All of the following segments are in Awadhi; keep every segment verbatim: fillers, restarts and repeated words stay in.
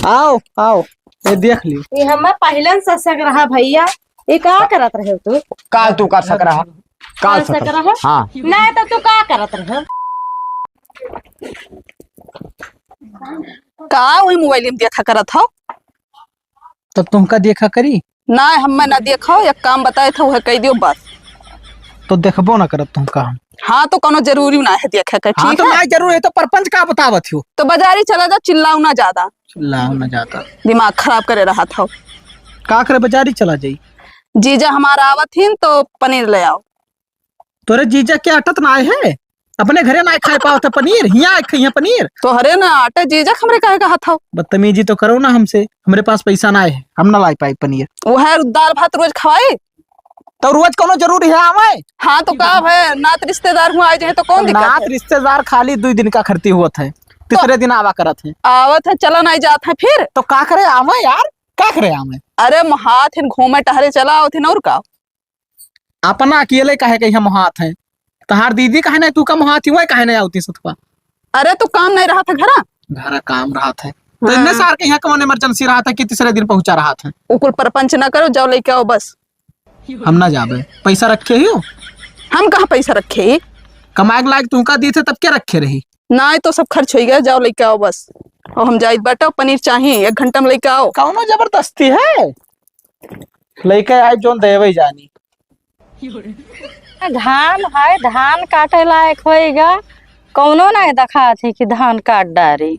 आओ, आओ, ये देख ली। ये हमें पहलन से शक रहा भैया, ये का करत रहे तू? का तू कर शक रहा? का कर शक शक रहा? रहा? हाँ। नहीं तो तू का करत रहे? का वही मोबाइल में देखा करत हो? तब तुमका देखा करी? ना, हमें ना देखो, एक काम बताए थे, वह कह दियो बस। तो देखबो ना करत तुमका हम। हाँ, तो कोनो जरूरी ना है देखे के, हाँ, ठीक तो है? ना जरूर है, तो परपंच का बतावत हो? तो बाजारी चला जा, चिल्लाओ ना ज्यादा। चिल्लाओ ना ज्यादा। दिमाग खराब करे रहा था। का करे, बाजारी चला जाई? जीजा हमारा आवत हिन तो पनीर ले आओ। तोरे जीजा के अटत ना है, अपने घरे ना खाए पावत है पनीर, हियाँ आए खाइए पनीर। तोहरे ना आटे जीजा, हमरे काहे कहत हो? बदतमीजी तो करो ना हमसे, हमरे पास पैसा ना है, हम ना लाई पाई पनीर। वो है दाल भात रोज खवाई। तो रोज कोनो जरूरी है आवे? हाँ, तो का है, नात रिश्तेदार हुआ आए जाए तो कौन दिक्कत नात है? रिश्तेदार खाली दो दिन का खरती हुआ है, तीसरे दिन आवा करत है। आवत है, चला नहीं जात है फिर। तो का करे आवे यार, का करे आवे? अरे, हाथ हिन घूमे टहरे चला आवत हिन और का? अपना अकेले काहे कहिया मोहात है? तहार दीदी काहे नहीं, तू का मोहात ही, वह काहे नहीं आवती सतवा? अरे, तू काम नहीं रहा था घरा? घरा काम रहा था। तो हाँ। इतने सार के यहाँ कौन इमरजेंसी रहा था कि तीसरे दिन पहुंचा रहा था? उ कुल परपंच ना करो, जाओ लेके आओ बस। हम ना जाबे, पैसा रखे ही हो? हम कहाँ पैसा रखे ही? कमाए के लायक तुमका दी थे, तब क्या रखे रही? ना, ये तो सब खर्च हो गया, जाओ लेके आओ बस। और हम जाइत बाटे, पनीर चाहिए, एक घंटा में लेके आओ। कौनो जबरदस्ती है? लेके आए जोन देवे जानी। धान है, धान काटे लायक होइगा, कौनो नहीं देखात है कि धान काट डारी।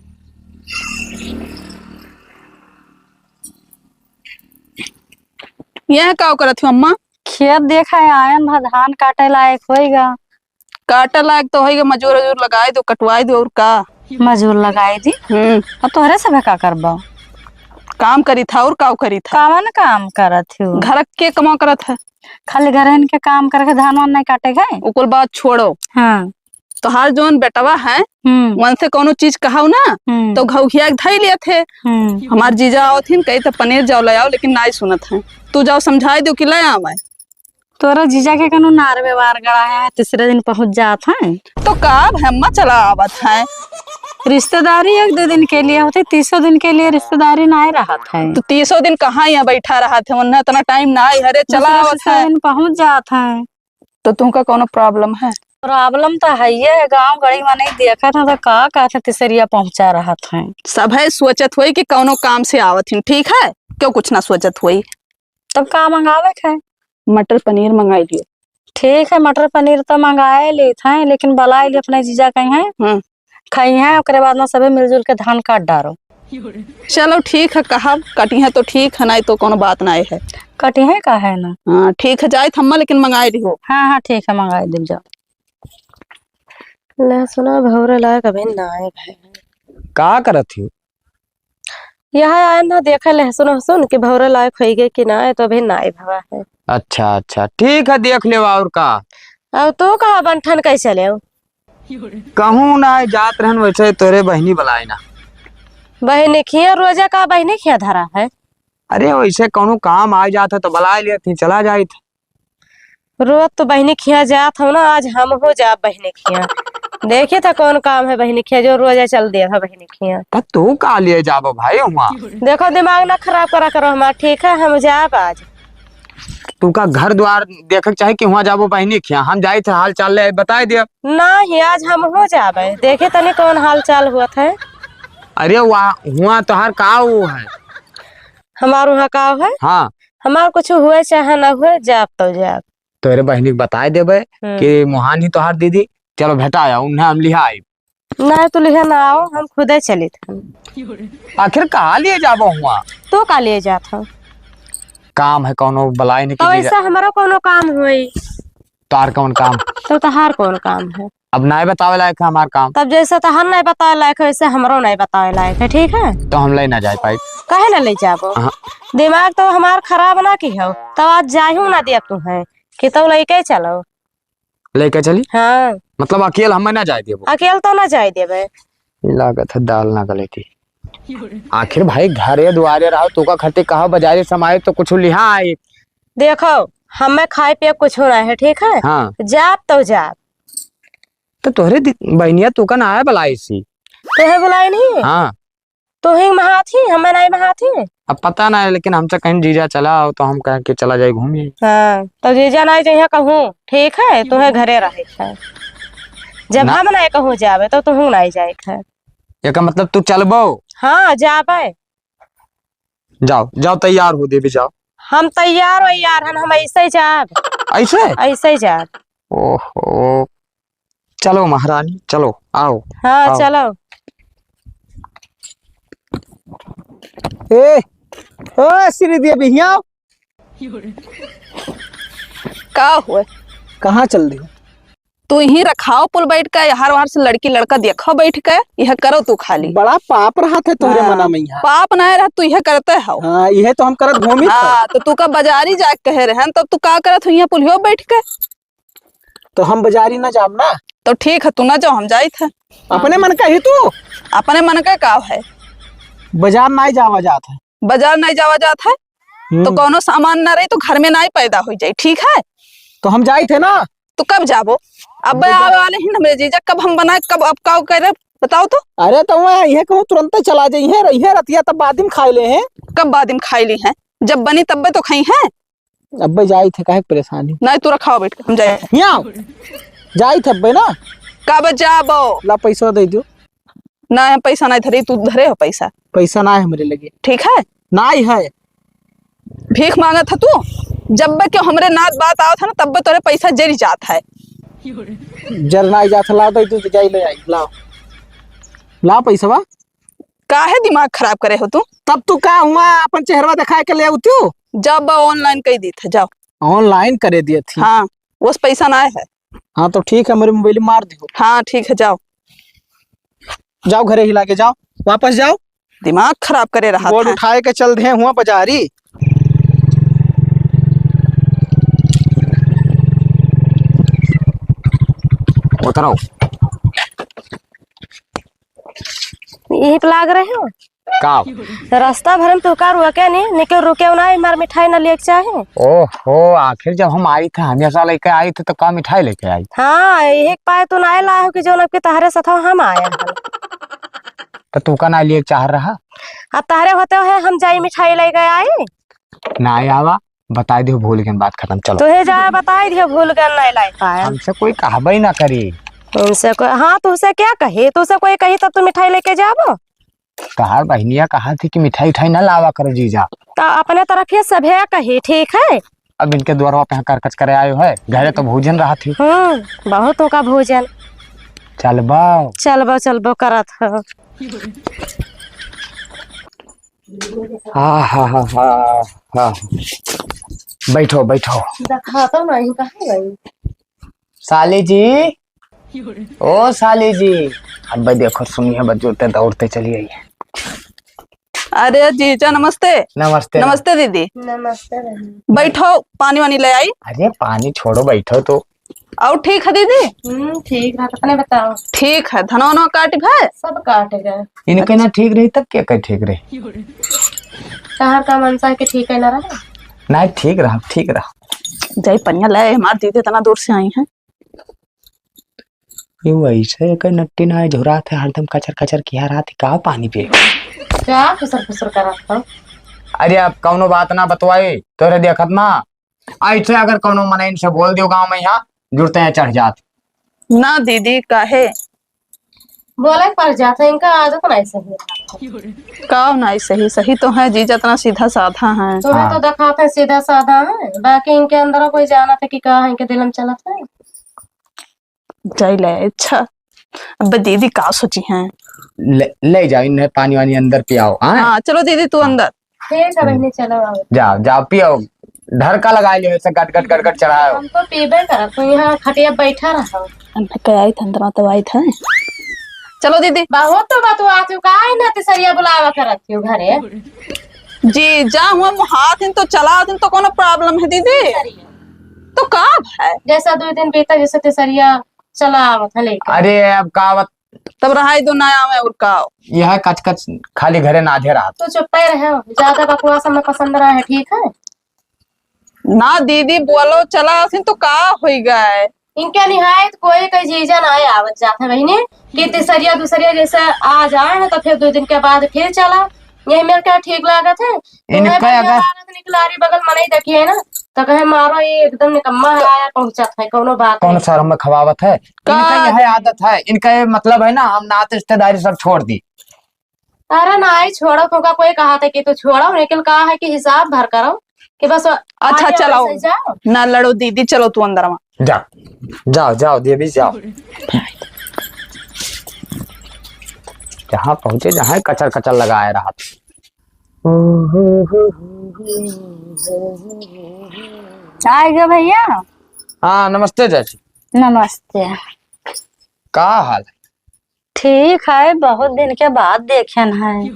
यह का करत हो अम्मा? खेत देखा है, आयन भा धान काटे लायक होइगा। काटे लायक तो होइगा, मजूर उजूर लगाए दो, कटवाए दो, और का? मजूर लगाए दी। हम्म। अब तोहरे सब का करबा? काम करी था, और का करी था? कवन काम करत हो? घर के कमा करत है। खाली घर के काम करके धान वान नहीं काटे है? ओकुल बात छोड़ो। हाँ। तोहार जौन बेटवा है, हम्म। उनसे कौनो चीज कहाऊ ना, हम्म। तो घौघिया के धई लेत है। हम्म। हमार जीजा आवत हिन, कही तो पनीर जाओ ले आओ, लेकिन नाई सुनत है। तू जाओ समझाई दो कि ले आवे। तोरा जीजा के कौनो नार व्यवहार गड़ा है, तीसरे दिन पहुंच जात है। तो का अब हम्मा चला आवत है? रिश्तेदारी एक दो दिन के लिए होती, तीसों दिन के लिए रिश्तेदारी नाई रहत है। तो तीसों दिन कहाँ यहाँ बैठा रहत है? उन्हें इतना टाइम नाई है रे, चला दूसरे आवत तीसरे है। दिन पहुंच जात है। तो तुमका कौनो problem है? Problem तो है ही है, गाँव गड़ी में नहीं देखत है तो का कहत है तीसरिया पहुँचा रहत है। सब है सोचत होई कि कौनो काम से आवत हिन, ठीक है, क्यों कुछ ना सोचत होई। तब का मंगावे के है? मटर पनीर मंगाई लियो। ठीक है, मटर पनीर तो मंगाए लेत हैं, लेकिन बुलाए लिए अपने जीजा कहीं हैं। हम्म। खाई हैं, ओकरे बाद में सभे मिलजुल के धान काट डारो। चलो ठीक है, कहब कटिहे तो ठीक है, नाई तो कौनो बात नाई है। कटिहे का है ना? हाँ ठीक है, जाइत हम्मा लेकिन मंगाए लिहो। हाँ, हाँ, ठीक है, मंगाए देब जाओ। लहसुना भौरे लायक अभी नाई भए। का करत हियो? यह आए ना देखे लहसुन हसुन कि भौरे लायक होइगे कि नाई, तो अभी नाई भवा है। अच्छा, अच्छा, ठीक है, देख लेवा और का। अब तू कहाँ बंठन कैसे लेव? कहूँ ना जात रहन, वैसे तोरे बहिनी बुलाए ना। बहिनिखिया रोजा का बहिनिखिया धरा है? अरे वैसे कौनो काम आ जात है तो बुलाए लेत ही, चला जाइत। रोज तो बहिनिखिया जात हो ना, आज हम हो जाब बहिनिखिया। देखिए तो कौन काम है बहिनिखिया, जो रोजा चल दे है बहिनिखिया। तो तू का लिए जाबो भाई हुआ? देखो दिमाग ना खराब करा करो हमार, ठीक है, हम जाब आज। तू का घर द्वार देखे के चाहे कि हुआ जाबो बहिनिखिया? हम जाइत है, हाल चाल ले बताए दिया। नहीं, आज हम हो जाबे, देखे तनी कौन हाल चाल हुआ है। अरे वाह, हुआ तोहार का वो है? हमार वहाँ का है? हाँ। हमार कुछ हुए चाहे ना हुए, जाब तो जाब। तोरे बहिनी के बताए देबे हम्म। कि मोहान ही तोहार दीदी, चलो भेटा आओ, उन्हें हम लिहा आई। नहीं तो लिहा ना आओ, हम खुदे चलित हन। आखिर कहाँ लिए जाबो हुआ? तो का लिए जात हो? काम है कौनो, बुलाए नहीं तो कि ऐसा हमारा कौनो काम होई? तार कौन काम? तो तहार कौन काम है? अब नाय बतावे लायक है हमार काम। तब जैसे तहार नाय बतावे लायक है, वैसे हमरो नाय बतावे लायक है, ठीक है? तो हम ले ना जाए पाई। काहे ना ले जाबो? हाँ। दिमाग तो हमार खराब ना की हो, तो आज जाहू ना दिया तू है कि तो लेके चलो। लेके चली? हाँ। मतलब अकेल हमें ना जाए देबो? अकेल तो ना जाए देबे। ई लागत है दाल ना गले थी। आखिर भाई घरे दुआरे रहो, तू का खातिर कहा बाजारे समाए तो कुछ लिहा आई। देखो, हमें खाए पिए कुछ ना है, ठीक है? हाँ। जाब तो जाब। तो तोहरे दि-, बहनिया तू का ना आए बुलाई सी। तोहे बुलाई नहीं? हाँ। तू ही महाथी, हमें नहीं महाथी। अब पता नहीं, लेकिन हमसे कहीं जीजा चला आओ तो हम कह के चला जाए घूमिए। हाँ, तो जीजा नहीं जइहे कहूँ, ठीक है, तुम्हें घरे रहे है। जब ना। हम नहीं कहूँ जावे तो तुहूँ नहीं जाए है। एकर मतलब तू चलबो? हाँ, जाबे। जाओ, जाओ, तैयार हो देवी, जाओ। हम तैयार वैयार हन, हम ऐसे ही जाब। ऐसे? ऐसे ही जाब। ओहो, चलो महारानी, चलो, आओ, हाँ, आओ। चलो। ए, ओ श्रीदेवी, हियाँ आओ। का हुए? कहाँ चल दियो? तू यहीं रखाओ पुल बैठ के, हर बार से लड़की लड़का देखो बैठ के, यह करो तू खाली। बड़ा पाप रहत है तोहरे हाँ, मना में यहाँ। पाप ना रह, तू यह करते हो। हाँ, यह तो हम करत घूमित है। हाँ, तो तू का बाजारी जाके कहे रहन, तब तू का करत हो यहाँ पुलियो बैठ के? तो हम बाजारी ना जाब ना। तो ठीक है, तू ना जाओ, हम जाइत है। अपने मन का ही तू? अपने मन का का है? बाजार ना जावा जात है। बाजार नहीं जावा जात है, हम्म। तो कौनो सामान ना रही तो घर में नहीं पैदा हो जाए, ठीक है? तो हम जाइत है ना। तो कब जाबो? अब आवे वाले हैं ना मेरे जीजा, कब हम बनाए, कब अब का करे, बताओ तो। अरे तो मैं यह कहूँ तुरंत चला जाइए, रहिए रतिया तब बाद में खाए ले हैं। कब बाद में खाए ली हैं? जब बनी तब तो खाई हैं। अब्बे जाइत है, काहे के परेशानी? नहीं, तू रखाओ बैठ के, हम जाए। यहाँ जाइत है अब्बे ना। कब जाबो? ला पैसा दे दियो। ना, हम पैसा नहीं धरे, तू धरे हो पैसा। पैसा ना है हमरे लगे। ठीक है? ना ही है। भीख मांगत है तू? जब बे क्यों हमरे नात बात आवत है ना, तब बे तोरे पैसा जरी जात है। जर ना ही जात है, ला दे तू तो जाई ले आई, लाओ। ला पैसा बा। काहे दिमाग खराब करे हो तू? तब तू का हुआ, अपन चेहरवा दिखाए के ले आऊ तू? जब बा online कर दी थे, जाओ। Online करे दिए थी? हाँ, वो पैसा ना है। हाँ, तो ठीक है, मेरे मोबाइल मार दियो। हाँ, ठीक है, जाओ। जाओ, घरे हिला के जाओ, वापस जाओ। दिमाग खराब करे रहा बोर्ड था। उठाए के चल दे हुआ बाजारी। उतरो। यहीं पे लाग रहे हो? का? रास्ता भर में तू का रुके नहीं, निकल रुके ना, हमार मिठाई ना लिए के चाहे। ओहो, आखिर जब हम आई थे, हमेशा लेके आई थे, तो का मिठाई लेके आई? हाँ, यही पाए तू ना लाए हो कि जो नबके तहरे साथ हम आए हैं। तो तू का ना लिए चाह रहा? अब तहरे होते हुए हम जाई मिठाई लेके आई। ना आवा, बताई दियो भूल गए, बात खत्म, चलो। तुहे जा बताई दियो भूल गए, नहीं लाई पाए। हमसे कोई कहबे ना करी। उनसे कोई, हाँ, तुझसे क्या कही? तुझसे कोई कही तब तू मिठाई लेके जाबो? तहार बहनिया कहा थी कि मिठाई उठाई ना लावा करो जीजा। तो अपने तरफ ये सभे कही, ठीक है? अब इनके द्वारा पे यहाँ करकच करे आयो है, घरे तो भोजन रहा थी। हम्म, बहुत होगा भोजन। चलबो। चलबो, चलबो करत हो। हाँ, हाँ, हाँ, हाँ, हाँ। बैठो, बैठो। दिखाता नहीं, कहाँ गई? साली जी, ओ साली जी, अब देखो, सुनिए, बस जुरते दौड़ते चली आई है। अरे जीजा, नमस्ते। नमस्ते। नमस्ते दीदी। नमस्ते बहन। बैठो, पानी वानी ले आई। अरे पानी छोड़ो, बैठो तो। और ठीक है दीदी? हम्म, ठीक है, अपने बताओ। ठीक है, धनवा वनवा काट गए? सब काट गए। इनके ना ठीक रही तब क्या कर ठीक रही? तहार का मनसा के ठीक है ना रहा? नहीं, ठीक रहा, ठीक रहा। जाई पनिया ले, हमार दीदी इतना दूर से आई हैं। ये वैसे एक नट्टी ना है, झुरात है, हरदम कचर कचर किया रहत है, का पानी पिए? क्या खुसर खुसर करत हो? अरे अब कौनो बात ना बतवाई, तोरे देखत ना, ऐसे अगर कौनो मनई से बोल दियो गाँव में, यहाँ जुरते हैं चढ़ जात। ना दीदी, काहे? बोले पर जात है, इनका आदत नहीं सही है। का नहीं सही? सही तो है जीजा, इतना सीधा साधा है। तुम्हें तो हाँ। दिखाते हैं सीधा साधा है, बाकी इनके अंदर कोई जानत है कि का है, इनके दिल में चलत है। जाई ले, अच्छा। अब दीदी का सोची हैं? ले, ले जाओ इन्हें, पानी वानी अंदर पियाओ, हाँ? हाँ, चलो दीदी, तू अंदर। ठीक है बहनी, चलो आओ। जाओ, जाओ, पियाओ। ढरका लगा लियो, ऐसे गट, गट, गट, गट चढ़ाओ। हम तो पीबे करत, तू यहाँ खटिया बैठा रहो। अंदर के आई था, अंदर तो आई था। चलो दीदी। बहुत तो बतुआ तू, का है ना तिसरिया बुलावा करत क्यों घरे? जी, जा हुआ मुहात दिन तो चला दिन तो कोनो problem है दीदी? तिसरिया। तो का है? जैसा दो दिन बीता, जैसे तिसरिया चला आवत है लेके। अरे, अब का आवत? तब रहाई दो, ना आवे और का हो? यह कच कच खाली घरे नाधे रहा। तू चुप्पे रहे, ज्यादा बकवास हमें पसंद ना है, ठीक है? ना दीदी, बोलो, चला आसिन तो का होई गए? इनके निहायत कोई कोई जीजा ना आवत जात है बहिनी, कि तीसरिया दूसरिया जैसे आ जाए ना, तो फिर दो दिन के बाद फिर चला। यही मेरे क्या ठीक लागत है? तो इनका मैं बढ़िया अगर लागत निकलारी बगल मनई देखिए ना, तो कहे, "मारो, ये एकदम निकम्मा है, आया पहुंचत है, कौनो बात कौन नहीं।" शहर में खवावत है? का इनका यह आदत है, इनका ये मतलब है ना, हम नात रिश्तेदारी सब छोड़ दी। अरे नाई, छोड़ो, तुमका कोई कहा था कि तू छोड़ो, लेकिन कहा है कि हिसाब भर करो कि बस अच्छा, आगे चलाओ। वैसे जाओ। ना लड़ो दीदी, चलो तू अंदर में। जाओ, जाओ, जाओ देवी, जाओ। जहाँ पहुँचे, जहाँ कचर कचर लगाए रहा। आए गए भैया। हाँ, नमस्ते चाची। नमस्ते। का हाल है? ठीक है, बहुत दिन के बाद देखेन है।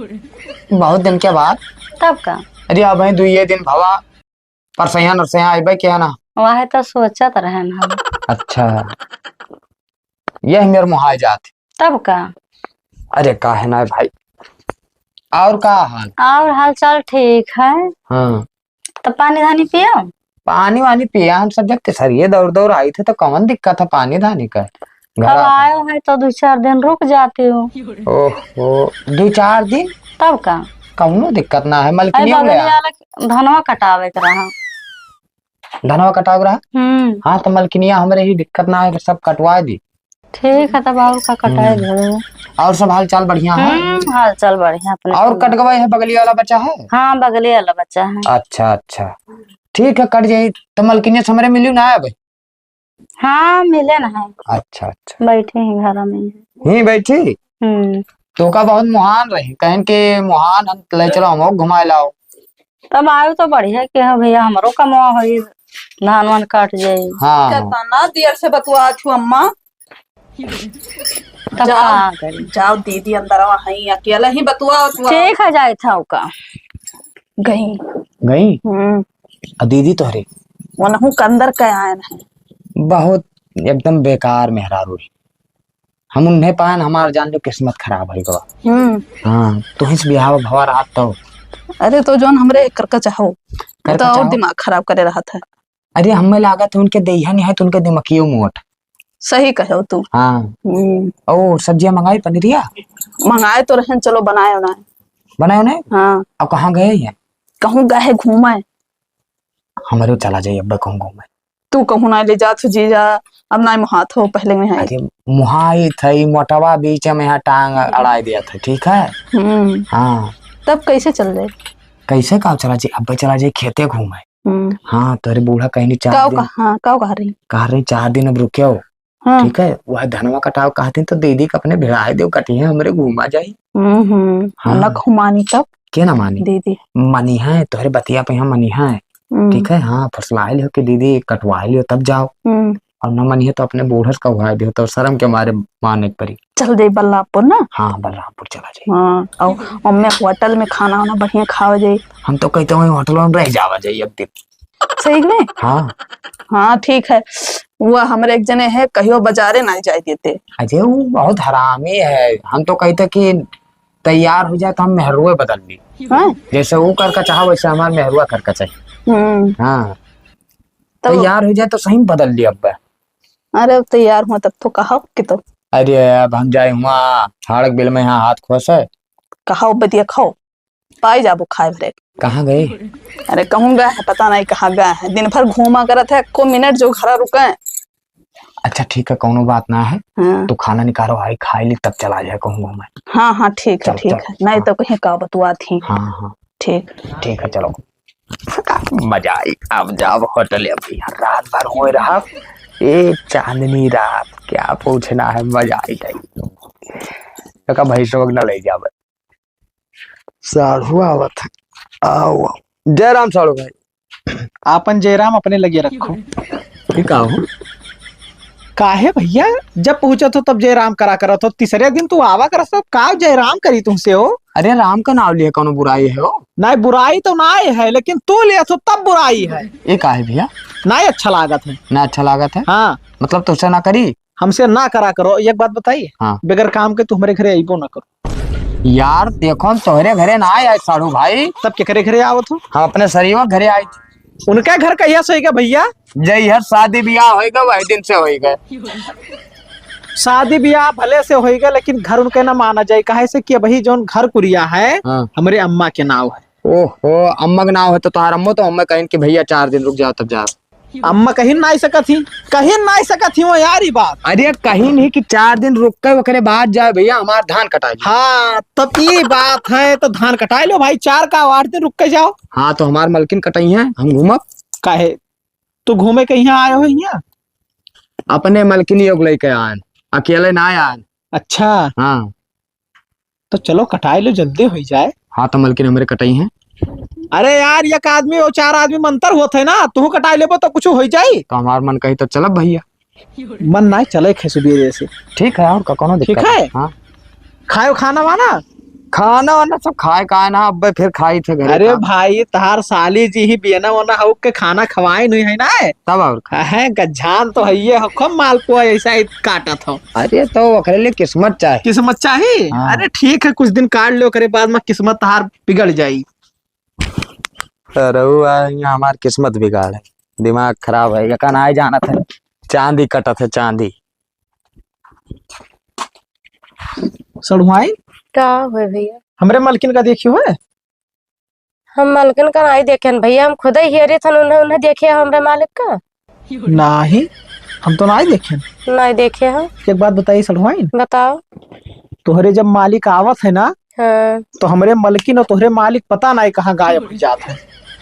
बहुत दिन के बाद? तब का? अरे, अब है दुइये दिन भवा, परसैया नरसैया अइबे के है ना? वह तो सोचत रहन हम। अच्छा, यह मेर मुहाय जात। तब का? अरे, का है ना भाई, और का हाल? और हाल चाल ठीक है। हाँ। तो पानी धानी पियो? पानी वानी पिया, हम सब जब तेसरिये दौड़ दौड़ आई थे, तो कौन दिक्कत है पानी धानी का? घर अब आता। आयो है तो दो चार दिन रुक जाती हूँ। ओहो, दो चार दिन? तब का? कौनो दिक्कत ना है, अरे मलकिनिया बगल ले आ। वाला धनवा कटावे के रहा। धनवा कटावे के रहा? हम्म। हाँ, तो मलकिनिया हमरे ही दिक्कत ना है, सब कटवा दी। ठीक है, तब और का कटाए हम्म। घरे। और सब हाल चाल बढ़िया है? हम्म, हाल चाल बढ़िया अपने और सुनाओ। कट गवा है, बगली वाला बच्चा है? हाँ, बगली वाला बच्चा है। अच्छा, अच्छा, ठीक है, कट जाई। तो मलकिनिया से हमरे मिली ना अब? हाँ, मिले ना है। अच्छा, अच्छा। बैठी ही घर में। यहीं बैठी? हम्म। तो का बहुत मुहान रही, कहन के मुहान हम ले चलो, हमको घुमाए लाओ। तब आयो तो बढ़िया के है भैया, हमरो कमवा होई, धान वान काट जाई। हाँ, हाँ। कितना देर से बतुआ छु अम्मा। तब जाओ, का करी? जाओ दीदी अंदरवा हई, अकेले ही बतुआ, बतुआ। ठीक है, जाए था का। गई। गई? हम्म। आ दीदी तोहरे? वनहु के अंदर के आयन है। बहुत एकदम बेकार मेहरारू है। हम उन्हें पायन, हमार जान लो किस्मत खराब हो गवा। हम्म। हाँ, तुहिस बिहाव भवा रात तो। अरे तो जौन हमरे करका चाहो, करका तो और चाहो? दिमाग खराब करे रहत है। अरे हमें लागत है उनके देहिया नहीं है तो उनके दिमकियो मोट। सही कहो तू। हाँ। हम्म। ओ सब्जियां मंगाई पनीरिया? मंगाए तो रहन, चलो बनाए उनाए। बनाए उनाए? हाँ। अब कहाँ गए हैं? कहूँ गए है घूमे। हमरो चला जाई अब्बे कहूँ घूमे। तू कहूँ ना ले जात हो जीजा, अब ना मुहात हो, पहले में है। अरे मुहाई थई, मोटवा बीच में यहाँ टांग अड़ाई दिया था, ठीक है? हम्म। हाँ। तब कैसे चल जाए? कैसे का चला जाए? अब्बे चला जाए खेते घूमे। हम्म। हाँ, तोरे बूढ़ा कहनी चार काव दिन का, हाँ, काव कह रही? कह रही चार दिन अब रुक्यो। हाँ। ठीक है, वह धनवा कटाव कहती तो दीदी के अपने भिड़ाए देव, कटिहे हमरे घूमा जाई। हम्म, हम्म। हाँ। न घुमानी तब? के ना मानी? दीदी। मानी है, तोहरे बतिया पे यहाँ मानी है। हम्म। ठीक है, हाँ, फुसलाए लियो कि दीदी कटवाए लियो तब जाओ। हम्म। और न मानी है तो अपने बूढ़े से कहवाए दियो, तो शर्म के मारे माने के परी। चल जाई बलरामपुर ना? हाँ, बलरामपुर चला जाई। हाँ, और, और मैं होटल में खाना वाना बढ़िया खावा जाई। हम तो कहते हैं होटल में रह जावा जाई एक दिन। सही में? हाँ। हाँ, ठीक है। वो हमरे एक जने है, कहियो बाजारे ना जाए देते। अजय, वो बहुत हरामी है। हम तो कहते कि तैयार हो जाए तो हम मेहरुए बदल ली। हाँ? जैसे वो करका चाहो, वैसे हमार मेहरुआ करका चाही। हम्म। हाँ। तो तैयार हो जाए तो सही में बदल ली अब। अरे, अब तैयार हुआ तब तो कहा कि तो। अरे, अब हम जाए हुआ हाड़क बिल में यहाँ हाथ खोसे। कहा बतिया खाओ। पाई जाबो खाए भरे। कहाँ गए? अरे कहूँ गए है, पता नहीं कहाँ गए है। दिन भर घूमा करत है, एको मिनट जो घरा रुके। अच्छा ठीक है, कौनो बात ना है। हाँ। तू खाना निकालो, आई खाई ली, तब चला जाए कहूँ घूमे। हाँ, हाँ, ठीक है, चल, ठीक चल। है। नहीं हाँ। तो कहीं का बतुआ थी। हाँ, हाँ। ठीक। ठीक है, चलो। मजा आई। अब जाब होटल, अब यहाँ रात भर होए रहा। ए चांदनी रात, क्या पूछना है, मजा आई जाई। तो का भैंसों के न ले जाब। साढ़ू आवत है। आओ, आओ। जय राम साढ़ू भाई। आपन जय राम अपने लगे रखो। ठीक है हो। काहे भैया, जब पहुंचत हो तब जय राम करा करत हो, तीसरे दिन तू आवा करत हो, का जय राम करी तुमसे हो? अरे राम का नाम लिए कौनो बुराई है हो? नहीं, बुराई तो ना है, लेकिन तू ले तो तब बुराई है। ये का है भैया? नहीं अच्छा लागत है। ना अच्छा लागत है? हाँ। मतलब तुझसे ना करी? हमसे ना करा करो। एक बात बताइए, हाँ। बगैर काम के तू हमरे घरे अइबो ना करो। यार देखो, हम तोहरे घरे ना आए आज साढ़ू भाई। तब केकरे घरे आवत हो? हम अपने सरीवा घरे आए। उनका घर कहिया से होइगा भइया? जहिया शादी बियाह होइगा, वही दिन से होइगा। शादी बियाह भले से होइगा, लेकिन घर उनके ना माना जाए, काहे से कि अबही जौन घर कुरिया है, हाँ। हमरे अम्मा के नाव है। ओहो, अम्मा के नाव है तो तोहार अम्मा तो अम्मा कहिन कि भइया चार दिन रुक जाओ तब जाओ। अम्मा कहिन नाहीं सकत ही, कहिन नाहीं सकत ही वो यार, ई बात। अरे कहिन ही कि चार दिन रुक के ओकरे बाद जाओ भइया, हमार धान कटाई लो। हाँ, तब ई बात है तो धान कटाई लो भाई, चार का आठ दिन रुक के जाओ। हाँ, तो हमार मलकिन कटइहैं, हम घूमब। काहे? तू घूमे के हियाँ आए हो हियाँ? अपने मलकिन योग लइके आएन, अकेले ना आएन। अच्छा। हाँ। तो चलो कटाई लो, जल्दी होइ जाए। हाँ, तो मलकिन हमरे कटइहैं। अरे यार, एक आदमी और चार आदमी में अंतर होत है ना, तू कटाई लेबो तो कुछ होइ जाई। तो हमार मन कही तो चलब भइया। मन ना चले खे सुबेरे से। ठीक है, और का, कौनो ठीक दिक्कत है? हाँ। खायो खाना वाना? खाना वाना सब खाए का ना, अब्बे फिर खाई थे घरे अरे का। भाई, तहार साली जी ही बियना वना हउ के खाना खवाए नहीं है ना। तब और का। है गजान तो है ये, खूब मालपुआ ऐसा ही काटत हो। अरे तो ओकरे लिए किस्मत चाहे। किस्मत चाही? हाँ। अरे ठीक है, कुछ दिन काट लो, ओकरे बाद में किस्मत तहार बिगड़ जाई। अरे वो आ, यहाँ हमार किस्मत बिगाड़ है, दिमाग खराब है, ये का नाहीं जानत है, चांदी कटत है, चांदी। सड़ुआइन? का हुए भइया? हमरे मलकिन का देखियो है? हम मलकिन का नाहीं देखेन भइया, हम खुदे हेरित हन उन्हें, उन्हें देखे हमरे मालिक का? नाहीं, हम तो नाहीं देखेन। नाहीं देखे हम। एक बात बताई सड़ुआइन। बताओ। तोहरे जब मालिक आवत है ना, हाँ। तो हमरे मलकिन और तोहरे मालिक पता नाहीं कहाँ गायब होइ जात है।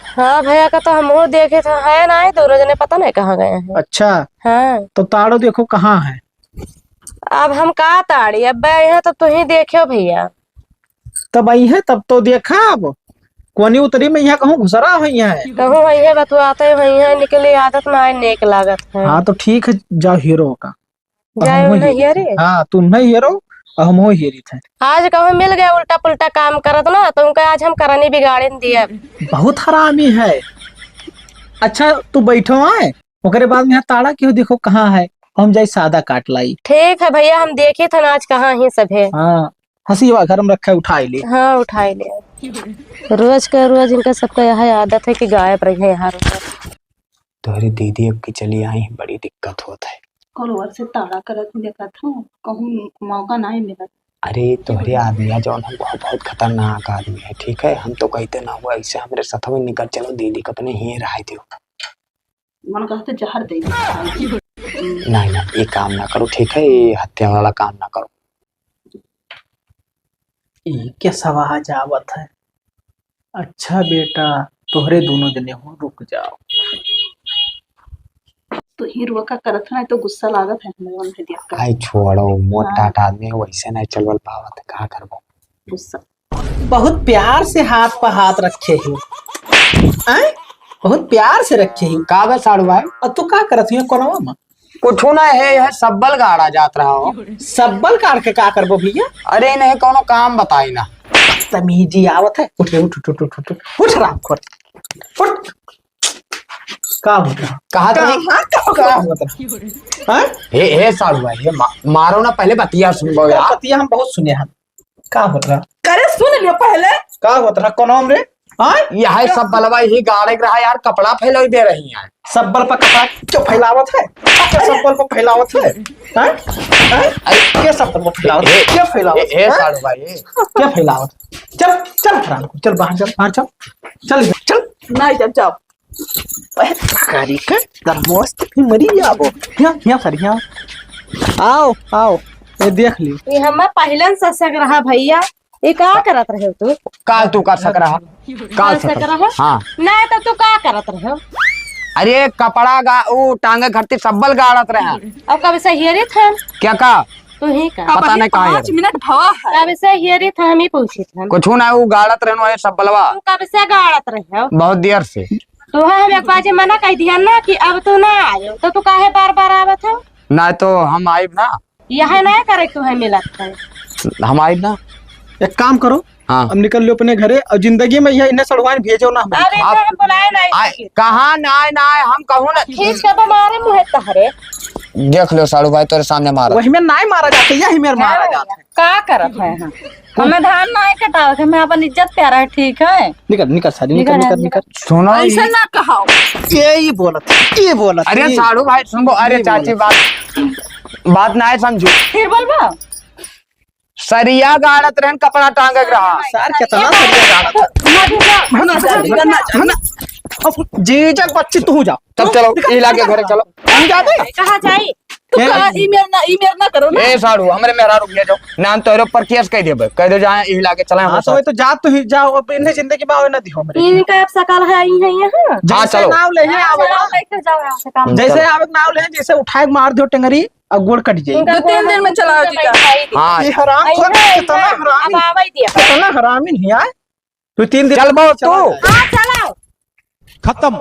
हाँ भइया का तो हमहू देखे थे, है नाहीं, दोनों जने पता नाहीं कहाँ गए हैं। अच्छा। हाँ। तो ताड़ो देखो कहाँ है। अब हम का ताड़ी, अब अइहैं तब तुहीं देख्यो भइया। तब अइहैं तब तो देखा, अब कोनी उतरी में यहाँ कहूँ घुसरा होइहैं। कहूँ होइहैं, बतुआते होइहैं, निकली आदत ना आए, नेक लागत है। हाँ तो ठीक है, जाओ हेरो का। तो जाए हमहू उन्हें हेरित हेरे? हैं। हाँ, तुम नहीं हेरो, और हमहू हेरित हैं। आज कहूँ मिल गया उल्टा पुल्टा काम करत ना, तो उनका आज हम करनी बिगाड़े न दिया। बहुत हरामी है। अच्छा, तू बैठो आए, ओकरे बाद में यहाँ ताड़ा किहो देखो कहाँ है, हम जाई सादा काट लाई। ठीक है भइया, हम देखित हन आज कहाँ ही सब है। हाँ, हंसी हुआ घर में रखा है, उठाई ले। हाँ, उठाई ले। रोज का रोज इनका सबका यह आदत है कि गायब रही है यहाँ रोज। तोहरी दीदी अब की चली आई, बड़ी दिक्कत होत है। कल ओर से ताड़ा करत देखत हूँ, कहूँ मौका नाहीं मिलत। अरे तोहरे आदमिया जौन है बहुत, बहुत खतरनाक आदमी है, ठीक है? हम तो कहते ना हुआ ऐसे हमरे साथ में निकल चलो, दीदी को अपने ही रहाई दियो। मन कहते जहर दे दे। नहीं, नहीं, ये काम ना करो, ठीक है? ये हत्या वाला काम ना करो। ई कैसा आवाज आवत है? अच्छा बेटा, तोहरे दोनों जने हो, रुक जाओ। तो ही रुआ का करत है, तो गुस्सा लागत है हमरे मन में देख कर। आई छोड़ो, मोट हाँ। टाट आदमी है, वैसे नहीं चलवल पावत, का करबो? गुस्सा। बहुत प्यार से हाथ पर हाथ रखे हो। आय? बहुत प्यार से रखे हो। का बे साड़ू भाई? और तू का करत हो कोनवा में? कुछ ना है, यह सब्बल गाड़ा जात रहा हो। सब्बल गाड़ के का करबो भइया? अरे नहीं, कौनो काम बताई ना। तमीजी आवत है। उठ रे, उठ, उठ, उठ, उठ, उठ। उठ, हरामखोर। उठ। का होत रहा? कहा तो कहाँ, कहाँ का होत रहा? हाँ? हे, हे साड़ू भाई, हे मा-, मारो ना, पहले बतिया सुनबो का यार। बतिया हम बहुत सुने हैं। का होत रहा? करे सुन लियो पहले। का होत रहा? कौन हम रे? हाँ? यह है सब्बलवा ही गाड़े के रहा यार, कपड़ा फैलाई दे रही है। सब्बल पर कपड़ा क्यों फैलावत है? क्या सब्बल पर फैलावत है? हाँ? हाँ? अरे, क्या सब्बल पर फैलावत है? हे, क्या फैलावत हे, हे है? साड़ू भाई, हे। क्या फैलावत? चल, चल हरामखोर, चल बाहर चल, बाहर चल। चल इधर, चल। नहीं, जब जाओ। कारी का दरमोस्त भी मरी जाबो। हिया, हिया सर, हिया। आओ, आओ, ये देख लियो। ये हमार पहिलन ससक रहा भइया। ये का करत रहे हो तू? काल तू कर सक रहा। काल काल सक सक रहा। रहा? हाँ। नहीं तो तू का करत रहे हो? अरे कपड़ा गा-, वो टांगे खरती सब्बल गाड़त रहा। अब कब से हेरित है? क्या का? तू ही का? पता अबही नहीं कहाँ पाँच हेरे। मिनट भवा है। कब से हेरित है, हम ही पूछित है। कुछ ना, वो गाड़त रहनो है सब्बलवा। तू कब से गाड़त रहे हो? बहुत देर से। तो है, हम एक बाजी मना कह दिया ना कि अब तू ना आयो, तो तू काहे बार बार आवत हो? ना तो हम आइब ना। यह ना करे तू है मिलत है। हम आइब ना। एक काम करो, हाँ। अब निकल लो अपने घरे और जिंदगी में यह इन्हें सड़वाइन भेजो ना हमें। अरे आप इन्हें हम बुलाए ना आए, इसके। कहाँ ना आए, ना आए, हम कहूँ ना। खींच के तो मारे मुँहे तहरे। देख लो साड़ू भाई, तोरे सामने मारा। वही में नाहीं मारा जात है, यही में मारा जात है। का करत है? हाँ, हमें धान नाहीं कटावत है, हमें अपन इज्जत प्यारा है, ठीक है? निकल, निकल सारी, निकल, निकल, निकल, निकल। सुनो, ऐसे ना कहो। ये ही बोलत, ये बोलत, अरे ये साड़ू भाई, सुन, अरे ये चाची, बोलत। बात, बात नाहीं समझू। फिर बोलबो? सरिया गाड़त रहन, कपड़ा टांगे के रहा। सर, कितना सरिया गाड़त है। ना, ना, ना, ना, ना। अब जीजा के बच्ची, तू जा। तब चलो, निकल, इला के निकल। घरे चलो। तू जा बे। कहाँ जाई? तू ए, कहाँ, ई मेर ना, ई मेर ना करो ना। ए साड़ू, हमरे मेहरारू के जाओ। नाम तोरे ऊपर केस कह देबे। कह दे, जहाँ इला के चला हाँ, तो वही तो जा, तू ही जाओ, अब इन्हें जिंदगी में आवे ना दिहो हमरे। इनका अब सकाल है, आई है यहाँ। हाँ, जैसे चलो। नाव ले, हाँ, आवे। चलो, लेके जाओ यहाँ से काम। जैसे चलो। आवे नाव ले, जैसे उठाए के मार दियो टेंगरी। अब गोड़ कट जाई। इनका दो तीन दिन में चलाओ जी का। हाँ। ये हराम खोर, अइहे, कितना अइहे, हरामी, अब आवे दिया। कितना हरामी नहीं आए। दो तीन दिन चल बो तू। हाँ, चलाओ। खत्म।